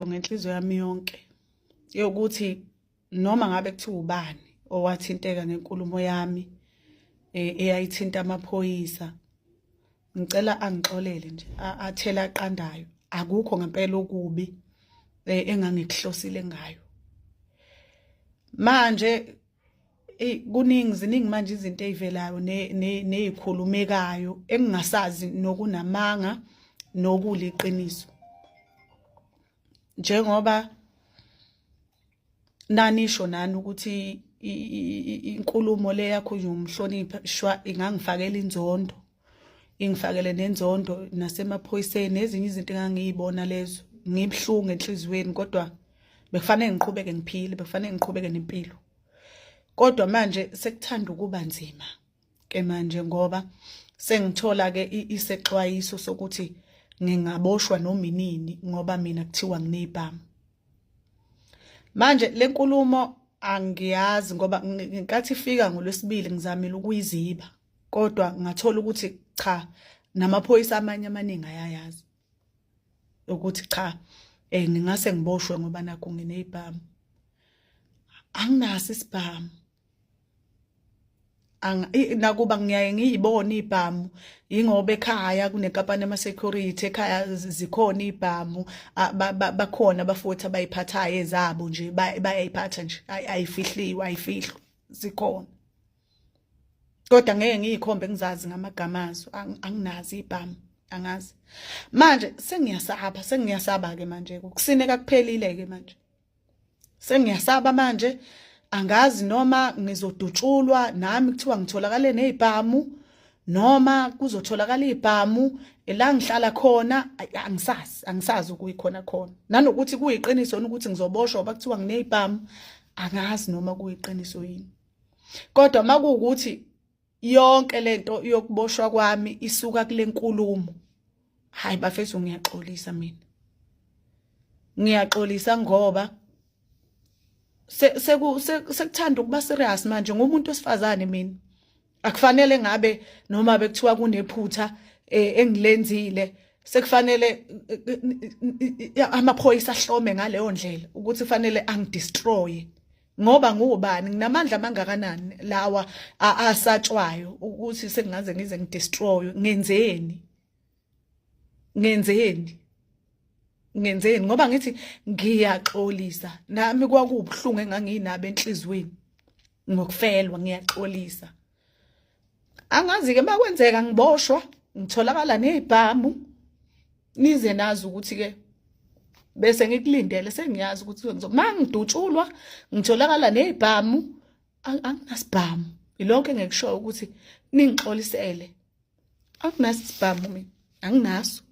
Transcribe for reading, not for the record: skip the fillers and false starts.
Ngenhliziyo yami yonke yokuthi noma ngabe kuthiwa ubani owathinteka ngenkulumo yami eyayithinta amaphoyisa, ngicela angixolele nje, athele aqandayo. Akukho ngempela okubi engangikuhlosile ngayo. Manje eyi, kuningi, ziningi manje izinto ey'velayo ney'khulumekayo engingasazi nokunamanga nokuliqiniso. Njengoba nanisho nani ukuthi inkulumo le yakho umhloniphi shwa ingangifakela inzondo, ingifakele nenzondo nasemaphoyiseni nezinye izinto engangiyibona lezo. Ngibuhlungu enhliziyweni, kodwa bekufanele ngiqhubeke ngiphile, bekufanele ngiqhubeke nempilo. Kodwa manje sekuthanda ukuba nzima ke manje, ngoba sengithola ke isexwayiso sokuthi ngingaboshwa noma inini, ngoba mina kuthiwa nginezibhamu. Manje lenkulumo angiyazi, ngoba ngenkathi ifika ngoLwesibili ngizamile ukuyiziba, kodwa ngathola ukuthi cha, namaphoyisa amanye amaningi ayayazi ukuthi cha, ngingase ngiboshwe ngoba nakho nginezibhamu. Anginaso isibhamu. Nakuba ngiyaye ngiyibone ibhamu, ingoba ekhaya kunenkampani yama-security, ekhaya zikhona ibhamu, bakhona abafowethu abayiphathayo ezabo nje, bayayiphatha nje, ayifihliwe, ayifihlwa, zikhona. Kodwa ngeke ngiyikhombe ngizazi ngamagama azo. Anginazi ibhamu, angazi. Manje sengiyasaba, sengiyasaba-ke manje, kusineka kuphelile-ke manje. Sengiyasaba manje, angazi noma ngizodutshulwa nami kuthiwa ngitholakale nezibhamu, noma kuzotholakala izibhamu la ngihlala khona. Angisazi, angisazi ukuyikhona khona, nanokuthi kuyiqiniso ukuthi ngizoboshwa ngoba kuthiwa nginezibhamu. Angazi noma kuyiqiniso yini, kodwa makuwukuthi yonke lento yokuboshwa kwami isuka kule nkulumo, hayi bafethu, ngiyaxolisa mina, ngiyaxolisa, ngoba sekuthanda ukuba serious manje. Ngumuntu wesifazane mina, akufanele ngabe noma bekuthiwa kunephutha engilenzile sekufanele amaphoyisa ahlome ngaleyo ndlela ukuthi kufanele angidestroy. Ngoba ngubani, nginamandla amangakanani lawa asatshwayo ukuthi sengingaze ngize ngidestroy? Ngenzeni, ngenzeni, ngenzeni? Ngoba ngithi ngiyaxolisa nami, kwakubuhlungu enganginabo enhlizweni ngokufelwa. Ngiyaxolisa. Angazi ke, makwenzeka ngiboshwa ngitholakala nezibhamu, nize nazi ukuthi ke bese ngikulindele, sengiyazi ukuthi mangidutshulwa ngitholakala nezibhamu. Anginasibhamu. Ilokho engikushoyo ukuthi ningixolisele, anginasibhamu mina, anginaso.